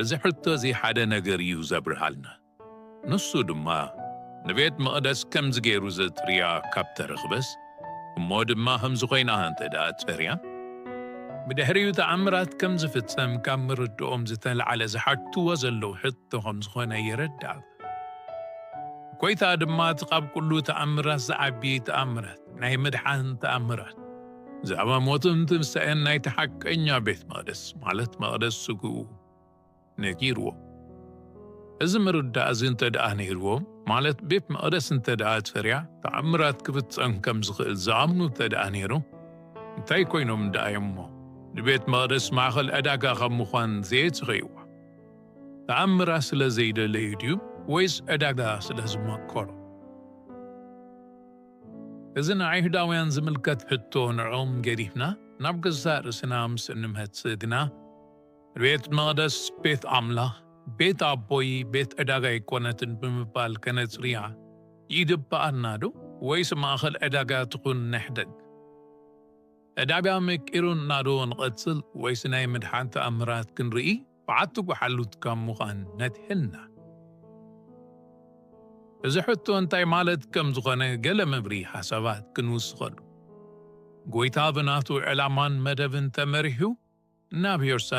እዚ ሕቶ እዚ ሓደ ነገር እዩ ዘብርሃልና። ንሱ ድማ ንቤት መቕደስ ከምዚ ገይሩ ዘጥርያ ካብ ተረኽበስ፣ እሞ ድማ ከምዚ ኮይና እንተ ደኣ ጸርያ፣ ብድሕሪኡ ተኣምራት ከም ዝፍጸም ካብ ምርድኦም ዝተላዕለ ዝሓትዎ ዘለዉ ሕቶ ከም ዝኾነ የረዳእ። ጎይታ ድማ እቲ ካብ ኩሉ ተኣምራት ዝዓቢ ተኣምራት፣ ናይ ምድሓን ተኣምራት፣ ብዛዕባ ሞትን ትንሳኤን ናይቲ ሓቀኛ ቤት መቕደስ፣ ማለት መቕደስ ስግኡ፣ ነጊርዎ። እዚ ምርዳእ እዚ እንተ ደኣ ነይርዎም፣ ማለት ቤት መቕደስ እንተ ደኣ ተፈርያ ተኣምራት ክፍጸም ከም ዝኽእል ዝኣምኑ እንተ ደኣ ነይሩ፣ እንታይ ኮይኖም ደኣ እዮም እሞ ንቤት መቕደስ ማእኸል ዕዳጋ ካብ ምዃን ዘየትኸይዋ? ተኣምራት ስለ ዘይደለዩ ድዩ ወይስ ዕዳጋ ስለ ዝመከሮ? እዚ ንኣይሁዳውያን ዝምልከት ሕቶ ንዕኦም ገዲፍና ናብ ገዛእ ርእስና ምስ እንመጽእ ግና፣ ቤት መቕደስ ቤት ኣምላኽ፣ ቤት ኣቦይ፣ ቤት ዕዳጋ ኣይኮነትን ብምባል ከነጽርያ ይግብኣና ዶ? ወይስ ማእኸል ዕዳጋ ትኹን ንሕደግ? ዕዳጋ መቂሩና ዶ ንቐጽል ወይስ ናይ ምድሓን ተኣምራት ክንርኢ ብዓቲ ጓሓሉት ካብ ምዃን ነድሕና? እዚ ሕቶ እንታይ ማለት ከም ዝኾነ ገለ መብርሂ ሓሳባት ክንውስኸሉ። ጎይታ ብናቱ ዕላማን መደብን ተመሪሑ ናብ የሩሳሌም